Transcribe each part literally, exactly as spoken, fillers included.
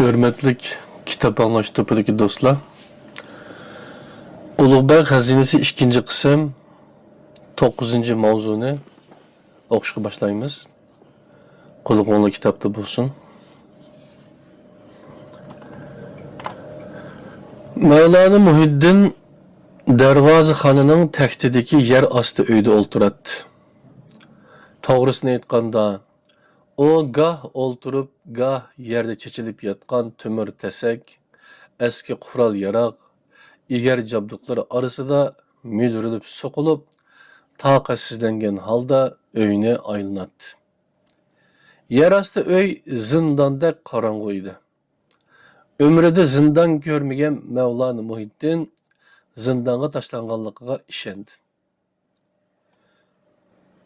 ھۆرمەتلىك كىتاب ئاڭلاش توپىدىكى دوستلار، ئۇلۇغبەگ خەزىنىسى ئىككىنچى قىسىم، توققۇزىنچى ماۋزۇنى ئوقۇشقا باشلايمىز. قۇلىقىڭلار كىتابتا بولسۇن. مەۋلانا مۇھىددىن دەرۋازىخانىنىڭ تەكتىدىكى يەر ئاستى ئۆيدە ئولتۇراتتى. توغرىسىنى ئېيتقاندا، ئۇ گاھ ئولتۇرۇپ، گاھ يەردە چېچىلىپ ياتقان تۆمۈر تەسەك، ئەسكى قورال-ياراغ، ئېگەر-جابدۇقلىرى ئارىسىدا مۈدۈرلىپ سوقۇلۇپ، تاقەتسىزلەنگەن ھالدا ئۆينى ئايلىناتتى. يەر ئاستى ئۆي زىنداندەك قاراڭغۇ ئىدى. ئۆمرىدە زىندان كۆرمىگەن مەۋلانا مۇھىددىن زىندانغا تاشلانغانلىقىغا ئىشەندى.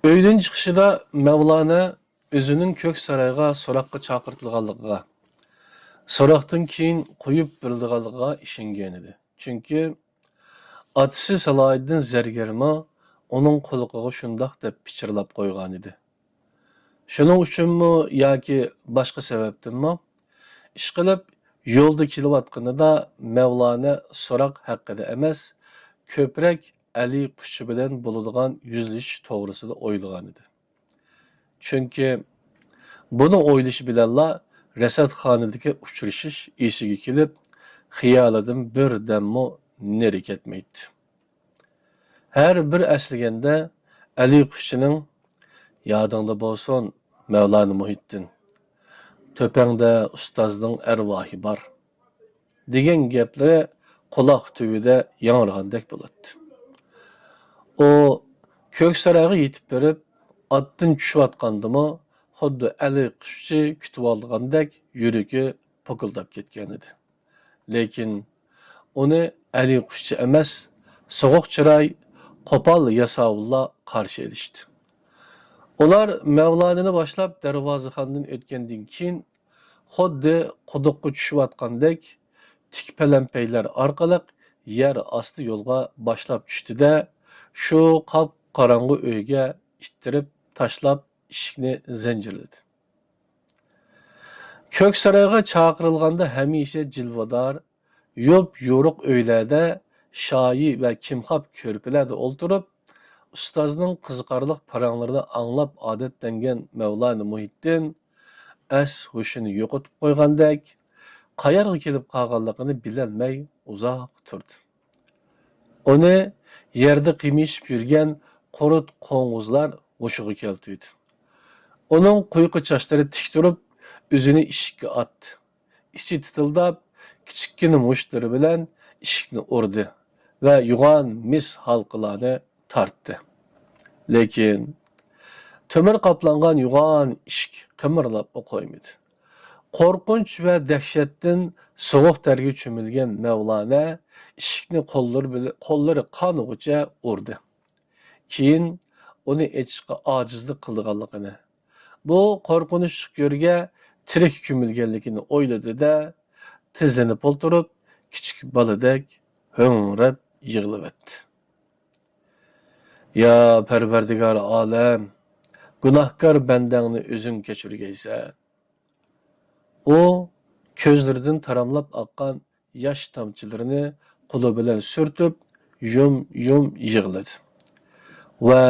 ئۆيدىن چىقىشىدا مەۋلانا ئۆزىنىڭ كۆك سارايغا سوراققا چاقىرتىلغانلىقىغا، سوراقتىن كېيىن قويۇپ بېرىلىدىغانلىقىغا ئىشەنگەنىدى. چۈنكى ئاتىسى سالاھىدىن زەرگەرمۇ ئۇنىڭ قۇلىقىغا شۇنداق دەپ پىچىرلاپ قويغانىدى. شۇنىڭ ئۈچۈنمۇ ياكى باشقا سەۋەبتىنمۇ، ئىشقىلىپ يولدا كېلىۋاتقىنىدا مەۋلانا سوراق ھەققىدە ئەمەس، كۆپرەك ئەلى قۇشچى بىلەن بولىدىغان يۈزلىشىش توغرىسىدا ئويلىغانىدى. چۈنكى بۇنى ئويلىشى بىلەنلا رەسەتخانىدىكى ئۇچرىشىش ئېسىگە كېلىپ، خىيالىدىن بىردەممۇ نېرى كەتمەيتتى. ھەر بىر ئەسلىگەندە ئەلى قۇشچىنىڭ، «يادىڭدا بولسۇن، مەۋلانا مۇھىتدىن، تۆپەڭدە ئۇستازنىڭ ئەرۋاھى بار» دېگەن گەپلىرى قۇلاق تۈۋىدە ياڭرىغاندەك بولاتتى. ئۇ كۆكسارايغا يېتىپ بېرىپ، ئاتتىن چۈشۈۋاتقاندىمۇ خۇددى ئەلى قۇشچى كۈتۈۋالىدىغاندەك يۈرىكى پوكۇلداپ كەتكەنىدى. لېكىن ئۇنى ئەلى قۇشچى ئەمەس، سوغۇق چىراي، قوپال ياساۋۇللار قارشى ئېلىشتى. ئۇلار مەۋلانىنى باشلاپ دەرۋازىخانىدىن ئۆتكەندىن كېيىن، خۇددى قۇدۇققا چۈشۈۋاتقاندەك، تىك پەلەمپەيلەر ئارقىلىق يەر ئاستى يولغا باشلاپ چۈشتى-دە، شۇ قاپقاراڭغۇ ئۆيگە ئىتتىرىپ تاشلاپ، ئىشىكنى زەنجىرلىدى. كۆكسارايغا چاقىرىلغاندا ھەمىشە جىلۋىدار، يوپيورۇق ئۆيلەردە، شايى ۋە كىمخاپ كۆرپىلەردە ئولتۇرۇپ، ئۇستازنىڭ قىزىقارلىق پاراڭلىرىنى ئاڭلاپ ئادەتلەنگەن مەۋلانا مۇھىتدىن ئەس-ھوشىنى يوقىتىپ قويغاندەك، قەيەرگە كېلىپ قالغانلىقىنى بىلەلمەي ئۇزاق تۇردى. ئۇنى يەردە قىمىشىپ يۈرگەن قۇرت-قوڭغۇزلار ھوشىغا كەلتۈردى. ئۇنىڭ قۇيىقى چاچلىرى تىك تۇرۇپ، ئۆزىنى ئىشىككە ئاتتى. ئىچى تىتىلداپ، كىچىككىنە مۇشتلىرى بىلەن ئىشىكنى ئۇردى ۋە يوغان مىس ھالقىلارنى تارتتى. لېكىن تۆمۈر قاپلانغان يوغان ئىشىك قىمىرلاپمۇ قويمىدى. قورقۇنچ ۋە دەھشەتتىن سوغۇق تەرگە چۆمۈلگەن مەۋلانا ئىشىكنى قوللىرى بىلەن، قوللىرى قانىغۇچە ئۇردى. كېيىن ئۇنى ئېچىشقا ئاجىزلىق قىلىدىغانلىقىنى، بۇ قورقۇنچلۇق گۆرگە تىرىك كۆمۈلگەنلىكىنى ئويلىدى-دە، تىزلىنىپ ئولتۇرۇپ، كىچىك بالىدەك ھۆڭرەپ يىغلىۋەتتى. يا پەرۋەردىگارى ئالەم، گۇناھكار بەندەڭنى ئۆزۈڭ كەچۈرگەيسەن. ئۇ كۆزلىرىدىن تاراملاپ ئاققان ياش تامچىلىرىنى قولى بىلەن سۈرتۈپ، يۇم-يۇم يىغلىدى ۋە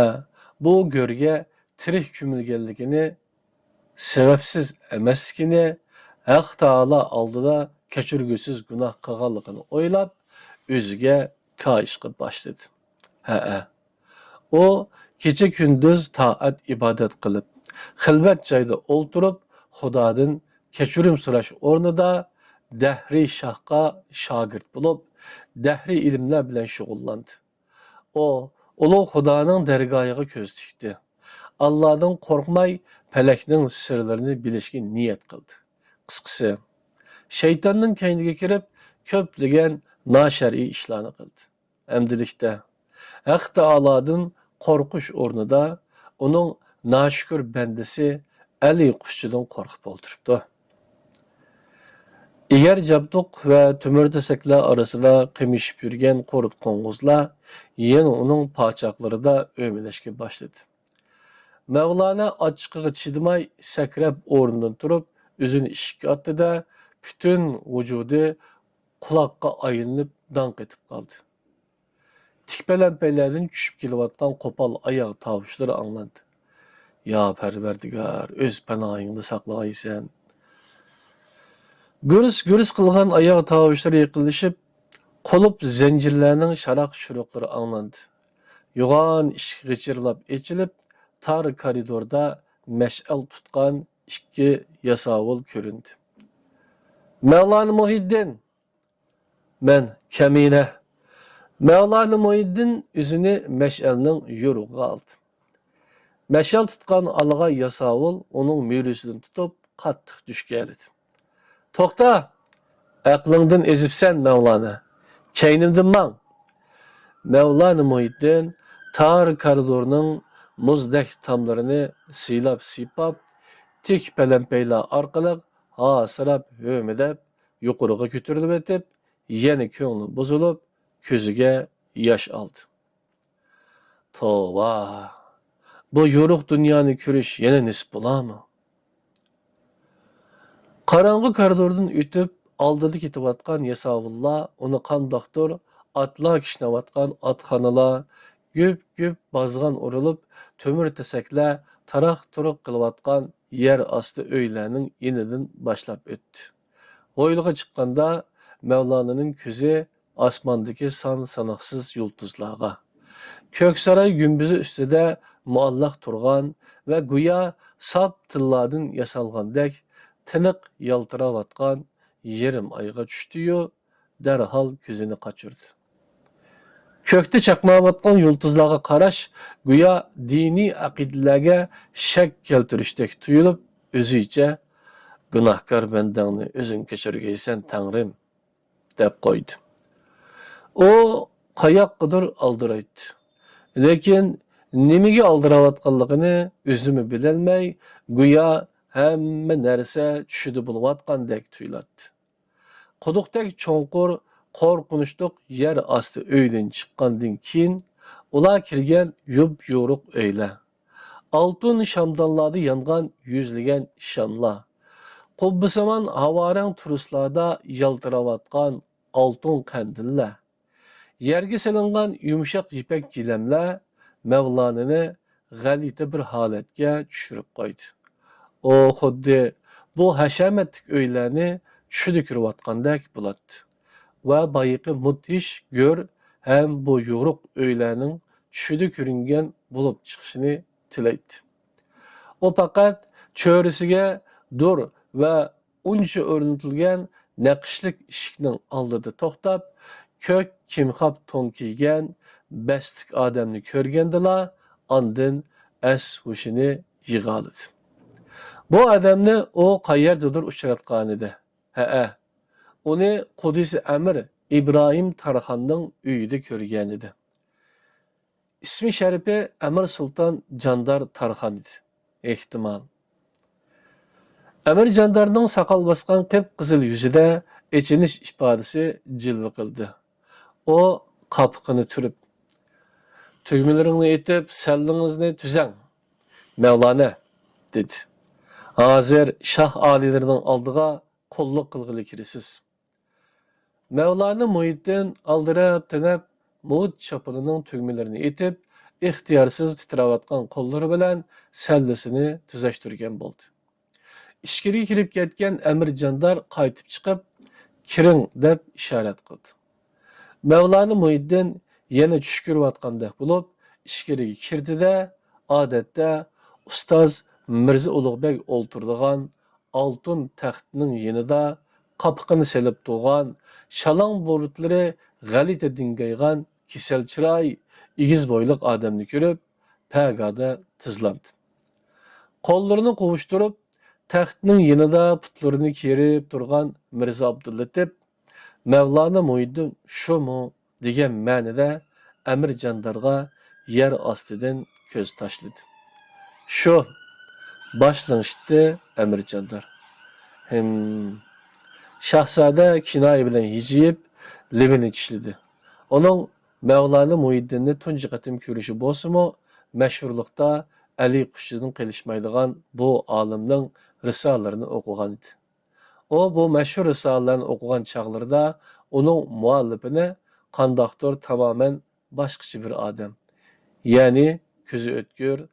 بۇ گۆرگە تىرىك كۆمۈلگەنلىكىنى، سەۋەبسىز ئەمەسلىكىنى، ھەق تائالا ئالدىدا كەچۈرگۈسىز گۇناھ قىلغانلىقىنى ئويلاپ، ئۆزىگە كايىشقا باشلىدى. ھەئە، ئۇ كېچە-كۈندۈز تائەت-ئىبادەت قىلىپ، خىلۋەت جايدا ئولتۇرۇپ، خۇدادىن كەچۈرۈم سوراش ئورنىدا دەھرىي شاھقا شاگىرت بولۇپ، دەھرىي ئىلىملەر بىلەن شۇغۇللاندى. ئۇ ئۇلۇغ خۇدانىڭ دەرگاھىغا كۆز تىكتى. ئاللادىن قورقماي، پەلەكنىڭ سىرلىرىنى بىلىشكە نىيەت قىلدى. قىسقىسى، شەيتاننىڭ كەينىگە كىرىپ، كۆپلىگەن ناشەرئىي ئىشلارنى قىلدى. ئەمدىلىكتە ھەق تائالادىن قورقۇش ئورنىدا ئۇنىڭ ناشۈكۈر بەندىسى ئەلى قۇشچىدىن قورقۇپ ئولتۇرۇپتۇ. ئېگەر جابدۇق ۋە تۆمۈر تەسەكلەر ئارىسىدا قىمىشىپ يۈرگەن قۇرت-قوڭغۇزلار يەنە ئۇنىڭ پاچاقلىرىدا ئۆمىلەشكە باشلىدى. مەۋلانا ئاچچىقىغا چىدىماي سەكرەپ ئورنىدىن تۇرۇپ، ئۆزىنى ئىشىككە ئاتتى-دە، پۈتۈن ۋۇجۇدى قۇلاققا ئايلىنىپ داڭ قېتىپ قالدى. تىك پەلەمپەيلەردىن چۈشۈپ كېلىۋاتقان قوپال ئاياغ تاۋۇشلىرى ئاڭلاندى. يا پەرۋەردىگار، ئۆز پاناھىڭدا ساقلىغايسەن. گۈرۈس-گۈرۈس قىلغان ئاياغ تاۋۇشلىرى يېقىنلىشىپ، قۇلۇپ زەنجىرلەرنىڭ شاراق-شۇرۇقلىرى ئاڭلاندى. يوغان ئىشىك غىچىرلاپ ئېچىلىپ، تار كارىدوردا مەشئەل تۇتقان ئىككى ياساۋۇل كۆرۈندى. مەۋلانا مۇھىددىن! مەن، كەمىنە! مەۋلانا مۇھىددىن ئۆزىنى مەشئەلنىڭ يورۇقىغا ئالدى. مەشئەل تۇتقان ئالغاي ياساۋۇل ئۇنىڭ مۈرىسىدىن تۇتۇپ، قاتتىق دۈشكەلىدى. توختا! ئەقلىڭدىن ئېزىپسەن، مەۋلانا! كەينىمدىن ماڭ! مەۋلانا مۇھىددىن تار كارىدورنىڭ مۇزدەك تاملىرىنى سىيلاپ-سىيپاپ، تىك پەلەمپەيلەر ئارقىلىق ھاسىراپ، ھۆمۈدەپ يۇقىرىغا كۆتۈرۈلۈۋېتىپ، يەنە كۆڭلى بۇزۇلۇپ، كۆزىگە ياش ئالدى. توۋا! بۇ يورۇق دۇنيانى كۆرۈش يەنە نېسىپ بولارمۇ؟ قاراڭغۇ كارىدوردىن ئۆتۈپ، ئالدىدا كېتىۋاتقان ياساۋۇللار ئۇنى قانداقتۇر ئاتلار كىشنەۋاتقان ئاتخانىلار، گۈپ-گۈپ بازغان ئۇرۇلۇپ، تۆمۈر تەسەكلەر تاراق-تۇرۇق قىلىۋاتقان يەر ئاستى ئۆيلەرنىڭ يېنىدىن باشلاپ ئۆتتى. ھويلىغا چىققاندا، مەۋلانىنىڭ كۆزى ئاسماندىكى سان-ساناقسىز يۇلتۇزلارغا، كۆكساراي گۈمبىزى ئۈستىدە مۇئەللەق تۇرغان ۋە گويا ساپ تىللاردىن ياسالغاندەك تىنىق يالتىراۋاتقان يېرىم ئايغا چۈشتى-يۇ، دەرھال كۆزىنى قاچۇردى. كۆكتە چاقناۋاتقان يۇلتۇزلارغا قاراش گويا دىنىي ئەقىدىلەرگە شەك كەلتۈرۈشتەك تۇيۇلۇپ، ئۆزىچە، «گۇناھكار بەندەڭنى ئۆزۈڭ كەچۈرگەيسەن، تەڭرىم!» دەپ قويدى. ئۇ قاياققىدۇر ئالدىرايتتى. لېكىن نېمىگە ئالدىراۋاتقانلىقىنى ئۆزىمۇ بىلەلمەي، گويا ھەممە نەرسە چۈشىدە بولۇۋاتقاندەك تۇيۇلاتتى. قۇدۇقتەك چوڭقۇر، قورقۇنچلۇق يەر ئاستى ئۆيدىن چىققاندىن كېيىن، ئۇلار كىرگەن يۇپيورۇق ئۆيلەر، ئالتۇن شامدانلاردا يانغان يۈزلىگەن شاملار، قۇببىسىمان ھاۋارەڭ تۇرۇسلاردا يالتىراۋاتقان ئالتۇن قەندىللەر، يەرگە سېلىنغان يۇمشاق يىپەك گىلەملەر مەۋلانىنى غەلىتە بىر ھالەتكە چۈشۈرۈپ قويدى. ئۇ خۇددى بۇ ھەشەمەتلىك ئۆيلەرنى چۈشىدە كۆرۈۋاتقاندەك بولاتتى ۋە بايىقى مۇدھىش گۆر ھەم بۇ يورۇق ئۆيلەرنىڭ چۈشىدە كۆرۈنگەن بولۇپ چىقىشىنى تىلەيتتى. ئۇ پەقەت چۆرىسىگە دۇر ۋە ئۇنچە ئورنىتىلگەن نەقىشلىك ئىشىكنىڭ ئالدىدا توختاپ، كۆك كىمخاپ تون كىيگەن بەستلىك ئادەمنى كۆرگەندىلا، ئاندىن ئەس-ھوشىنى يىغالىدى. بۇ ئادەمنى ئۇ قەيەردىدۇر ئۇچراتقانىدى. ھەئە، ئۇنى قۇدىسى ئەمىر ئىبراھىم تارخاننىڭ ئۆيىدە كۆرگەنىدى. ئىسمى شەرىپى ئەمىر سۇلتان جاندار تارخان ئىدى. ئېھتىمال. ئەمىر جاندارنىڭ ساقال باسقان قىپقىزىل يۈزىدە ئېچىنىش ئىپادىسى جىلۋە قىلدى. ئۇ قاپىقىنى تۈرۈپ، «تۈگمىلىرىڭنى ئېتىپ، سەللىڭىزنى تۈزەڭ، مەۋلانە!» دېدى. «ھازىر شاھ ئالىيلىرىنىڭ ئالدىغا قۇللۇق قىلغىلى كىرىسىز.» مەۋلانا مۇھىتدىن ئالدىراپ-تېنەپ مۇھىت چاپىنىنىڭ تۈگمىلىرىنى ئېتىپ، ئىختىيارسىز تىترەۋاتقان قوللىرى بىلەن سەللىسىنى تۈزەشتۈرگەن بولدى. ئىچكىرىگە كىرىپ كەتكەن ئەمىر جاندار قايتىپ چىقىپ، «كىرىڭ» دەپ ئىشارەت قىلدى. مەۋلانا مۇھىتدىن يەنە چۈش كۆرۈۋاتقاندەك بولۇپ، ئىچكىرىگە كىردى-دە، ئادەتتە ئۇستاز مىرزا ئۇلۇغبەگ ئولتۇرىدىغان ئالتۇن تەختنىڭ يېنىدا قاپىقىنى سېلىپ تۇرغان، شالاڭ بۇرۇتلىرى غەلىتە دىڭگايغان كېسەل چىراي، ئېگىز بويلۇق ئادەمنى كۆرۈپ، پەگادە تىزلاندى. قوللىرىنى قوۋۇشتۇرۇپ، تەختنىڭ يېنىدا پۇتلىرىنى كېرىپ تۇرغان مىرزا ئابدۇللىتىپ، «مەۋلانا مۇھىتدىن شۇمۇ؟» دېگەن مەنىدە ئەمىر جاندارغا يەر ئاستىدىن كۆز تاشلىدى. «شۇ، باشلىڭىشتى ئەمىر جاندار.» ھىم. شاھزادە كىنايە بىلەن ھىجىيىپ، لېۋىنى چىشلىدى. ئۇنىڭ مەۋلانا مۇھىتدىننى تۇنجى قېتىم كۆرۈشى بولسىمۇ، مەشھۇرلۇقتا ئەلى قۇشىدىن قېلىشمايدىغان بۇ ئالىمنىڭ رىسالىلىرىنى ئوقۇغانىدى. ئۇ بۇ مەشھۇر رىسالىلەرنى ئوقۇغان چاغلىرىدا ئۇنىڭ مۇئەللىپىنى قانداقتۇر تامامەن باشقىچە بىر ئادەم، يەنى كۆزى ئۆتكۈر،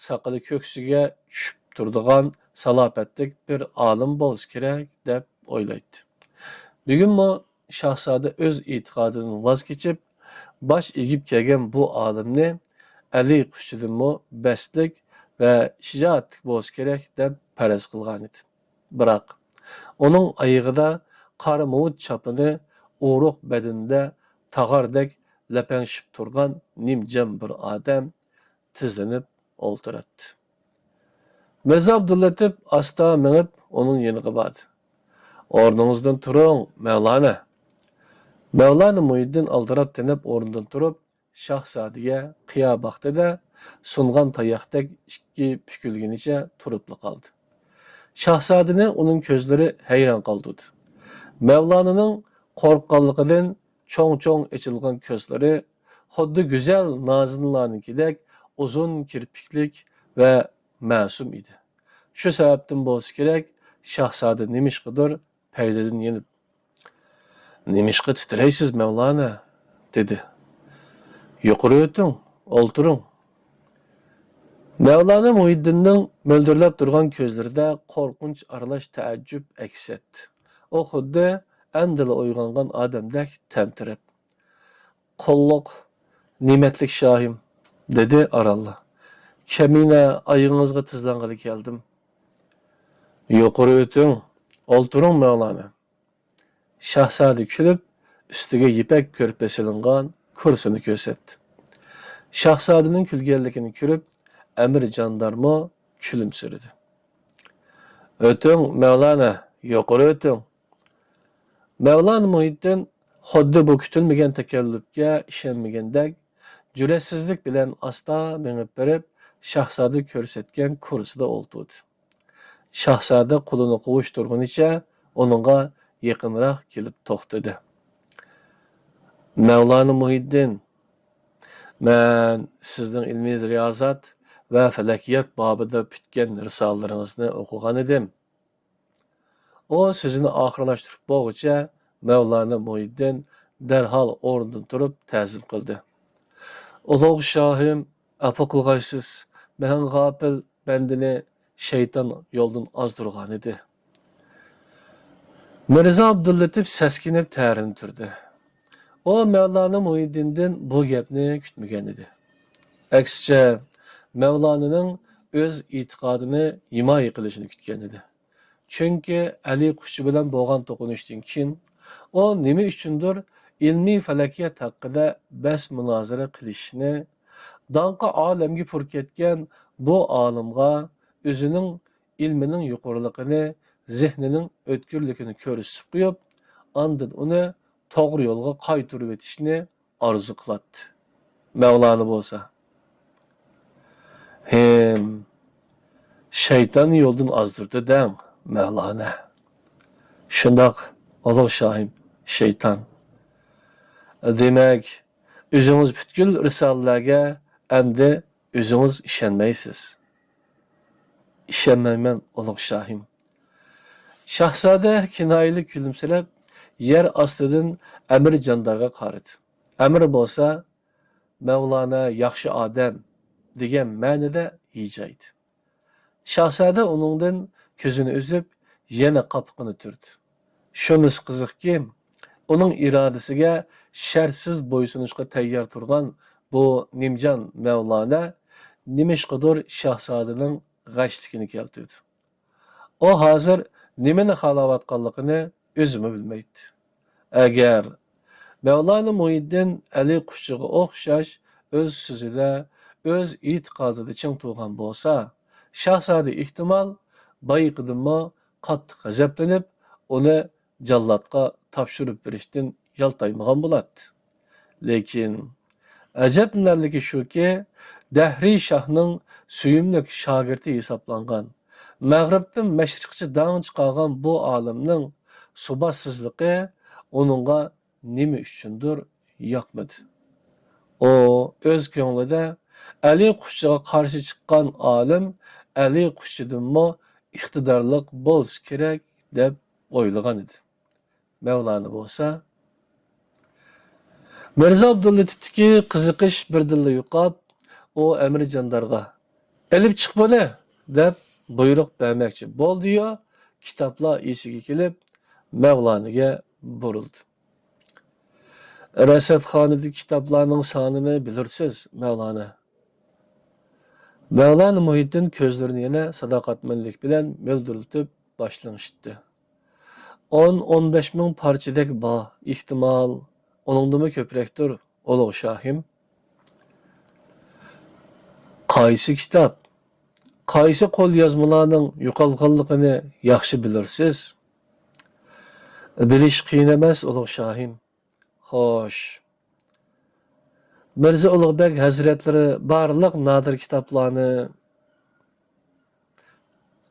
ساقىلى كۆكسىگە چۈشۈپ تۇرىدىغان سالاپەتلىك بىر ئالىم بولسا كېرەك، دەپ ئويلايتتى. بۈگۈنمۇ شاھزادە ئۆز ئېتىقادىدىن ۋاز كېچىپ، باش ئېگىپ كەلگەن بۇ ئالىمنى ئەلى قۇشچىدىنمۇ بەستلىك ۋە شىجائەتلىك بولسا كېرەك، دەپ پەرەز قىلغانىدى. بىراق، ئۇنىڭ ئايىغىدا قارا مۇۋىت چاپىنى، ئورۇق بەدىنىدە تاغاردەك لەپەڭشىپ تۇرغان نىمجان بىر ئادەم تىزلىنىپ ئولتۇراتتى. مىرزا ئابدۇللەتىپ ئاستا مېڭىپ ئۇنىڭ يېنىغا باردى. «ئورنىڭىزدىن تۇرۇڭ، مەۋلانا!» مەۋلانا مۇھىددىن ئالدىراپ تېنەپ ئورنىدىن تۇرۇپ، شاھزادىگە قىيا باقتى-دە، سۇنغان تاياقتەك ئىككى پۈكۈلگىنىچە تۇرۇپلا قالدى. شاھزادىنى ئۇنىڭ كۆزلىرى ھەيران قالدۇردى. مەۋلانىنىڭ قورققانلىقىدىن چوڭ-چوڭ ئېچىلغان كۆزلىرى خۇددى گۈزەل نازىنىنلارنىڭكىدەك ئۇزۇن كىرپىكلىك ۋە مەسۇم ئىدى. شۇ سەۋەبتىن بولسا كېرەك، شاھزادە نېمىشقىدۇر پەيلىدىن يېنىپ، «نېمىشقا تىترەيسىز، مەۋلانا؟» دېدى. «يۇقىرى ئۆتۈڭ، ئولتۇرۇڭ.» مەۋلانا مۇھىددىننىڭ مۆلدۈرلەپ تۇرغان كۆزلىرىدە قورقۇنچ ئارىلاش تەئەججۈپ ئەكس ئەتتى. ئۇ خۇددى ئەمدىلا ئويغانغان ئادەمدەك تەمتىرەپ، «قۇللۇق نېمەتلىك شاھىم» دېدى ئارانلا. «كەمىنە ئايىغىڭىزغا تىزلانغىلى كەلدىم.» «يۇقىرى ئۆتۈڭ، ئولتۇرۇڭ، مەۋلانا.» شاھزادە كۈلۈپ، ئۈستىگە يىپەك كۆرپە سېلىنغان كۇرسىنى كۆرسەتتى. شاھزادىنىڭ كۈلگەنلىكىنى كۆرۈپ، ئەمىر جاندارمۇ كۈلۈمسىرىدى. «ئۆتۈڭ، مەۋلانا، يۇقىرى ئۆتۈڭ.» مەۋلانا مۇھىددىن خۇددى بۇ كۈتۈلمىگەن تەكەللۇپكە ئىشەنمىگەندەك، جۈرئەتسىزلىك بىلەن ئاستا مېڭىپ بېرىپ، شاھزادە كۆرسەتكەن كۇرسىدا ئولتۇردى. شاھزادە قولىنى قوۋۇشتۇرغىنىچە ئۇنىڭغا يېقىنراق كېلىپ توختىدى. «مەۋلانا مۇھىددىن، مەن سىزنىڭ ئىلمىي رىيازات ۋە پەلەكىيات بابىدا پۈتكەن رىسالىلىرىڭىزنى ئوقۇغانىدىم.» ئۇ سۆزىنى ئاخىرلاشتۇرۇپ بولغۇچە، مەۋلانا مۇھىددىن دەرھال ئورنىدىن تۇرۇپ تەزىم قىلدى. «ئۇلۇغ شاھىم، ئەپۇ قىلغايسىز، مەن غاپىل بەندىنى شەيتان يولدىن ئازدۇرغانىدى.» مىرزا ئابدۇللېتىپ سەسكىنىپ تەرىنى تۇردى. ئۇ مەۋلانا مۇھىددىندىن بۇ گەپنى كۈتمىگەنىدى. ئەكسىچە، مەۋلانىنىڭ ئۆز ئېتىقادىنى ھىمايە قىلىشىنى كۈتكەنىدى. چۈنكى ئەلى قۇشچى بىلەن بولغان توقۇنۇشتىن كېيىن، ئۇ نېمە ئۈچۈندۇر ئىلمىي پەلەكىيات ھەققىدە بەس-مۇنازىرە قىلىشنى، داڭقى ئالەمگە پۇر كەتكەن بۇ ئالىمغا ئۆزىنىڭ ئىلمىنىڭ يۇقىرىلىقىنى، زېھنىنىڭ ئۆتكۈرلۈكىنى كۆرسىتىپ قويۇپ، ئاندىن ئۇنى توغرا يولغا قايتۇرۇۋېتىشنى ئارزۇ قىلاتتى. مەۋلانا بولسا، ھىم، شەيتان يولدىن ئازدۇردى دەڭ، مەۋلانا. شۇنداق، ئۇلۇغ شاھىم، شەيتان. دېمەك، ئۆزىڭىز پۈتكۈل رىسالىلەرگە ئەمدى ئۆزىڭىز ئىشەنمەيسىز. ئىشەنمەيمەن، ئۇلۇغ شاھىم. شاھزادە كىنايىلىك كۈلۈمسىرەپ، يەر ئاستىدىن ئەمىر جاندارغا قارىدى. ئەمىر بولسا، «مەۋلانا ياخشى ئادەم» دېگەن مەنىدە ھىجايدى. شاھزادە ئۇنىڭدىن كۆزىنى ئۈزۈپ، يەنە قاپىقىنى تۈردى. شۇنىسى قىزىقكى، ئۇنىڭ ئىرادىسىگە شەرتسىز بويسۇنۇشقا تەييار تۇرغان بۇ نىمجان مەۋلانا نېمىشقىدۇر شاھزادىنىڭ غەشلىكىنى كەلتۈردى. ئۇ ھازىر نېمىنى خالاۋاتقانلىقىنى ئۆزىمۇ بىلمەيتتى. ئەگەر مەۋلانا مۇھىددىن ئەلى قۇشچىغا ئوخشاش ئۆز سۆزىدە، ئۆز ئېتىقادىدا چىڭ تۇرغان بولسا، شاھزادە ئېھتىمال بايىقىدىنمۇ قاتتىق غەزەپلىنىپ، ئۇنى جاللاتقا تاپشۇرۇپ بېرىشتىن يالتايمىغان بولاتتى. لېكىن ئەجەبلىنەرلىكى شۇكى، دەھرىي شاھنىڭ سۆيۈملۈك شاگىرتى ھېسابلانغان، مەغرىبتىن مەشرىققىچە داڭ چىقارغان بۇ ئالىمنىڭ سۇباتسىزلىقى ئۇنىڭغا نېمە ئۈچۈندۇر ياقمىدى. ئۇ ئۆز كۆڭلىدە، «ئەلى قۇشچىغا قارشى چىققان ئالىم ئەلى قۇشچىدىنمۇ ئىقتىدارلىق بولسا كېرەك» دەپ ئويلىغان ئىدى. مەۋلانا بولسا، مىرزا ئابدۇللېتىپتىكى قىزىقىش بىردىنلا يوقاپ، ئۇ ئەمىر جاندارغا، «ئېلىپ چىق بۇنى!» دەپ بۇيرۇق بەرمەكچى بولدى-يۇ، كىتابلار ئېسىگە كېلىپ، مەۋلانىگە بۇرۇلدى. «رەسەتخانىدىكى كىتابلارنىڭ سانىنى بىلۇرسىز، مەۋلانا.» مەۋلانا مۇھىتدىن كۆزلىرىنى يەنە ساداقەتمەنلىك بىلەن مۆلدۈرلىتىپ باش لىڭشىتتى. «ئون، ئون بەش مىڭ پارچىدەك بار، ئېھتىمال، ئۇنىڭدىنمۇ كۆپرەكتۇر، ئۇلۇغ شاھىم.» «قايسى كىتاب، قايسى قوليازمىلارنىڭ يوقالغانلىقىنى ياخشى بىلۇرسىز؟» «بىلىش قىيىن ئەمەس، ئۇلۇغ شاھىم.» «خوش. مىرزا ئۇلۇغبەگ ھەزرەتلىرى بارلىق نادىر كىتابلارنى،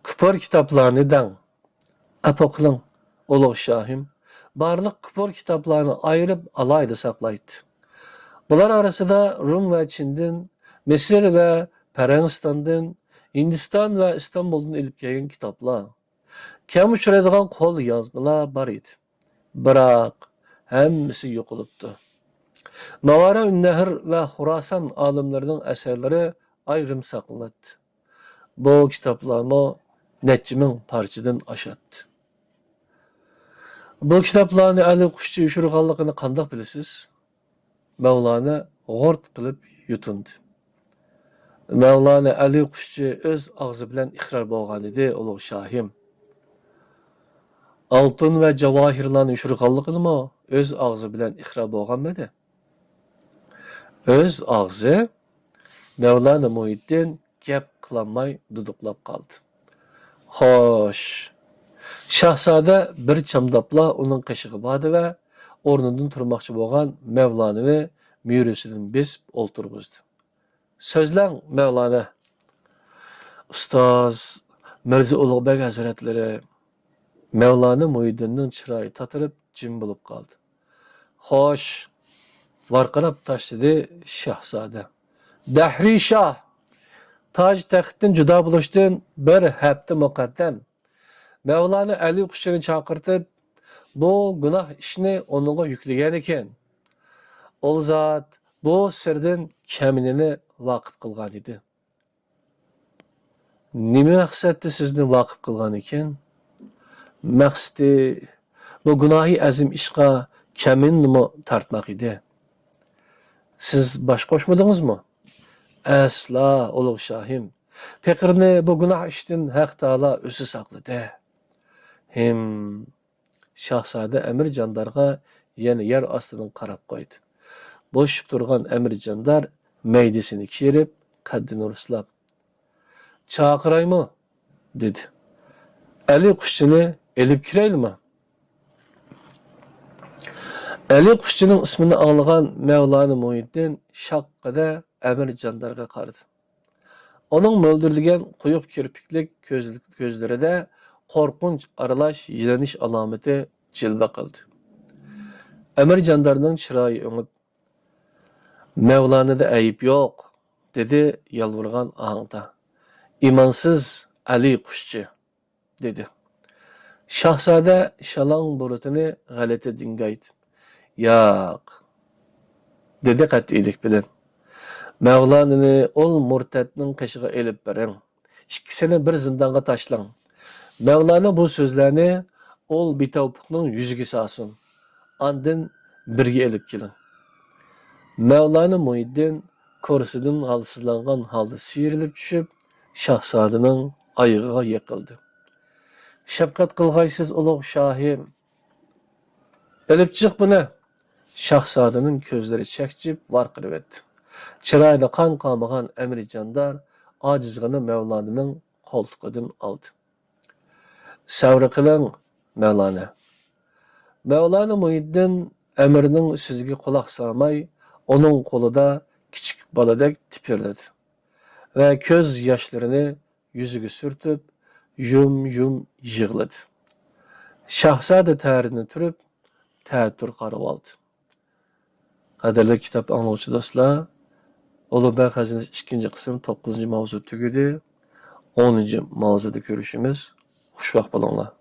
كۇپۇر كىتابلارنى دەڭ. ئەپۇ قىلىڭ، ئۇلۇغ شاھىم. بارلىق كۇپۇر كىتابلارنى ئايرىپ ئالاھىدە ساقلايتتى. بۇلار ئارىسىدا رۇم ۋە چىندىن، مىسىر ۋە پەرەڭستاندىن، ھىندىستان ۋە ئىستانبۇلدىن ئېلىپ كەلگەن كىتابلار، كەم ئۇچرايدىغان قول يازمىلار بار ئىدى. بىراق، ھەممىسى يوقىلىپتۇ. ماۋارا ئۈننەھر ۋە خۇراسان ئالىملىرىنىڭ ئەسەرلىرى ئايرىم ساقلىناتتى. بۇ كىتابلارمۇ نەچچە مىڭ پارچىدىن ئاشاتتى.» «بۇ كىتابلارنى ئەلى قۇشچى يوشۇرغانلىقىنى قانداق بىلىسىز؟» مەۋلانا غۇرت قىلىپ يۇتۇندى. «مەۋلانا ئەلى قۇشچى ئۆز ئاغزى بىلەن ئىقرار بولغانىدى، ئۇلۇغ شاھىم.» «ئالتۇن ۋە جاۋاھىرلارنى يوشۇرغانلىقىنىمۇ ئۆز ئاغزى بىلەن ئىقرار بولغانمىدى؟» «ئۆز ئاغزى؟» مەۋلانا مۇھىتدىن گەپ قىلالماي دۇدۇقلاپ قالدى. «خوش.» شاھزادە بىر چامداپلا ئۇنىڭ قېشىغا باردى ۋە ئورنىدىن تۇرماقچى بولغان مەۋلانىنى مۈرىسىدىن بېسىپ ئولتۇرغۇزدى. «سۆزلەڭ، مەۋلانا.» «ئۇستاز، مىرزا ئۇلۇغبەگ ھەزرەتلىرى.» مەۋلانا مۇھىدىننىڭ چىرايى تاتىرىپ، جىم بولۇپ قالدى. «خوش.» ۋارقىراپ تاشلىدى شاھزادە. «دەھرىي شاھ تاج تەختتىن جۇدا بولۇشتىن بىر ھەپتە مۇقەددەم مەۋلانا ئەلى قۇشچىنى چاقىرتىپ، بۇ گۇناھ ئىشنى ئۇنىڭغا يۈكلىگەنىكەن. ئۇ زات بۇ سىردىن كەمىنىنى ۋاقىپ قىلغانىدى.» «نېمە مەقسەتتە سىزنى ۋاقىپ قىلغانىكەن؟» «مەقسىتى، بۇ گۇناھى ئەزىم ئىشقا كەمىنىنىمۇ تارتماق ئىدى.» «سىز باش قوشمىدىڭىزمۇ؟» «ئەسلا، ئۇلۇغ شاھىم. پېقىرنى بۇ گۇناھ ئىشتىن ھەق تائالا ئۆزى ساقلىدى.» ھىم. شاھزادە ئەمىر جاندارغا يەنە يەر ئاستىدىن قاراپ قويدى. بوشىشىپ تۇرغان ئەمىر جاندار مەيدىسىنى كېرىپ، قەددىنى رۇسلاپ، «چاقىرايمۇ؟» دېدى. «ئەلى قۇشچىنى ئېلىپ كىرەيلىمۇ؟» ئەلى قۇشچىنىڭ ئىسمىنى ئاڭلىغان مەۋلانا مۇھىدىن شاققىدە ئەمىر جاندارغا قارىدى. ئۇنىڭ مۆلدۈرلىگەن قويۇق كىرپىكلىك كۆز-، كۆزلىرىدە قورقۇنچ ئارىلاش يېلىنىش ئالامىتى جىلۋە قىلدى. ئەمىر جاندارنىڭ چىرايى ئۆڭۈپ، «مەۋلانىدا ئەيىب يوق»، دېدى يالۋۇرغان ئاھاڭدا. «ئىمانسىز ئەلى قۇشچى.» دېدى. شاھزادە شالاڭ بۇرۇتىنى غەلىتە دىڭگايتىپ، «ياق» دېدى قەتئىيلىك بىلەن. «مەۋلانىنى ئۇل مۇرتەتنىڭ قېشىغا ئېلىپ بېرىڭ. ئىككىسىنى بىر زىندانغا تاشلاڭ. مەۋلانا بۇ سۆزلەرنى ئۇل بىتەۋپىقنىڭ يۈزىگە سالسۇن. ئاندىن بىرگە ئېلىپ كېلىڭ.» مەۋلانا مۇھىدىن كۇرسىدىن ھالسىزلانغان ھالدا سىيرىلىپ چۈشۈپ، شاھزادىنىڭ ئايىغىغا يىقىلدى. «شەپقەت قىلغايسىز، ئۇلۇغ شاھىم! ئېلىپ چىق بۇنى!» شاھزادىنىڭ كۆزلىرى چەكچىيىپ ۋارقىرىۋەتتى. چىرايىدا قان قالمىغان ئەمىر جاندار ئاجىزغىنا مەۋلانىنىڭ قولتۇقىدىن ئالدى. «سەۋر قىلىڭ، مەۋلانا.» مەۋلانا مۇھىدىن ئەمىرنىڭ سۆزىگە قۇلاق سالماي، ئۇنىڭ قولىدا كىچىك بالىدەك تىپىرلىدى ۋە كۆز ياشلىرىنى يۈزىگە سۈرتۈپ، يۇم-يۇم يىغلىدى. شاھزادە تەرىتىنى تۈرۈپ، تەتۈر قارىۋالدى. قەدىرلىك كىتاب ئاڭلىغۇچى دوستلار، ئۇلۇغبەگ خەزىنىسى ئىككىنچى قىسىم توققۇزىنچى ماۋزۇ تۈگىدى. ئونىنچى ماۋزۇدا كۆرۈشىمىز. خۇشۋاق بولۇڭلار.